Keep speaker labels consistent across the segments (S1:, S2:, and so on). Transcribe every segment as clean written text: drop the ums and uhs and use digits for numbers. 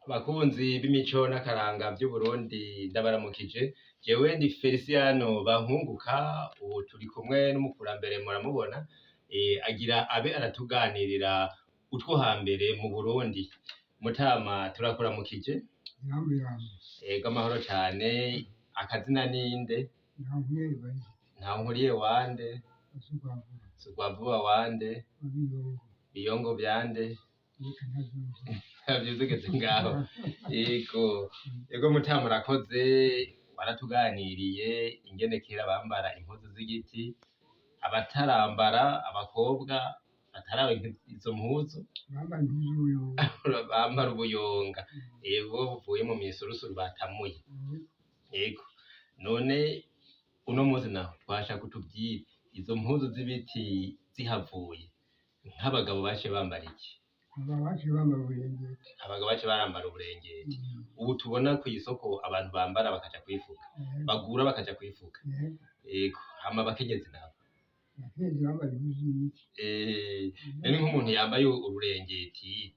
S1: Bakunzi b'imico n'akaranga vy'Uburundi, ndabaramukije. Jewe ndi Feliciano Bankunguka. Ubu turi kumwe n'umukurambere, muramubona, agira abe aratuganirira utwo hambere mu Burundi. Mutama, turakuramukije.
S2: Yambu yambu.
S1: Ego, amahoro cane. Akazina ninde?
S2: Ntankwiye bari.
S1: Ntankuriye wande?
S2: Basugwavura.
S1: Sugwavuba wande?
S2: Babiyongo.
S1: Biyongo vyande?
S2: Reka ntavyumva.
S1: Vyose ugeze ngaho. Yego, yego mutama, urakoze, waratuganiriye ingene kera bambara impuzu z'igiti, abatarambara, abakobwa bataraba izo mpuzu.
S2: Bambaye impuzu z'ubuyongo.
S1: Bambara ubuyonga, yego, buvuye mu misurusuru batamuye. Yego, none uno munsi naho twashaka utubwire izo mpuzu z'ibiti zihavuye, nk'abagabo baciye bambara iki?
S2: Aba baciye bambara uburengeti.
S1: Abagabo baciye barambara uburengeti ubu tubona kw'isoko abantu bambara bakaja kwifuka, bagura bakaja kwifuka. Yego, hama abakenyezi nabo?
S2: Abakenyezi bambaye impuzu z'ibiti.
S1: None nk'umuntu yambaye ururengeti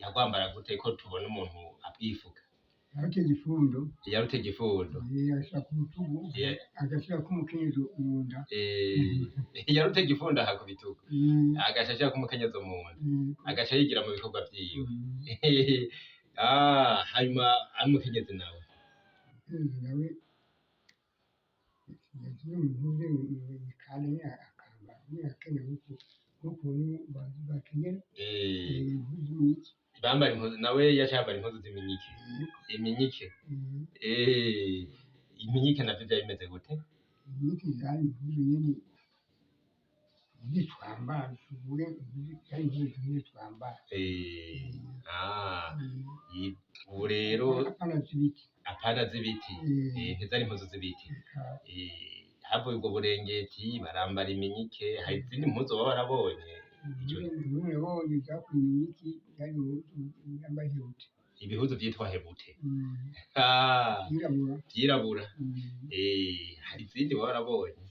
S1: yagwambara gute, ko tubona umuntu abwifuka?
S2: Yarutega ifundo.
S1: Yarutega ifundo.
S2: Agashira ku rutugu. Agashirako umukenyezi mu nda.
S1: Yarutega ifundo aha ku bitugu, agaca ashirako umukenyezi mu nda, agaca yigira mu bikorwa vyiwe. Ah, hanyuma ari umukenyezi nawe?
S2: Umukenyezi nawe yagiye mu mpuzu imikanda nyene, akambara nyene, akenyera nk'ukuntu bakenyera impuzu z'ibiti.
S1: Bambara impuzu, nawe yaca yambara impuzu z'iminyike, iminyike. Iminyike navyo vyari bimeze gute?
S2: Inyiki zari impuzu nyene impuzu twambara, tuvuge zari impuzu zimwe twambara.
S1: Ah, ubu rero
S2: Apana z'ibiti.
S1: Apana z'ibiti. Ntizari impuzu z'ibiti.
S2: Eka.
S1: Havuye ubwo burengeti, barambara iminyike. Hari izindi mpuzu baba barabonye ico?
S2: Impuzu nabonye zakuye iminyiki zari impuzu yambaye hebute.
S1: Ibihuzu vyitwa hebute. Ah,
S2: Yirabura.
S1: Vyirabura. Hari izindi baba barabonye?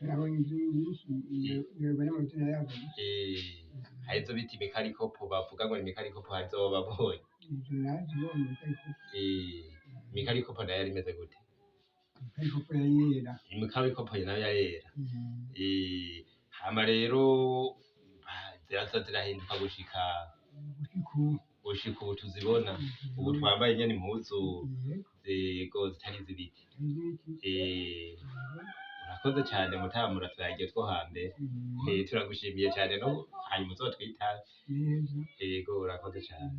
S2: Nabonye izindi nyinshi, nyoberwa n'amazina yazo.
S1: Hari izo bita imikarikopo, bavuga ngo ni imikarikopo, hari izo baba babonye?
S2: Izo narazibonye, ariko
S1: Imikarikopo nayo yari imeze gute?
S2: Imikarikopo yari yera.
S1: Imikarikopo nayo yari yera. Hama rero ziraza zirahinduka gushika
S2: Gushika ubu.
S1: Gushika ubu tuzibona, ubu twambaye nyene impuzu zego zitari iz'ibiti.
S2: Iz'ibiti.
S1: Urakoze cane mutama, uraturagiye two hambere. Turagushimiye cane, no hanyuma uzotwitabe.
S2: Neza.
S1: Yego, urakoze cane.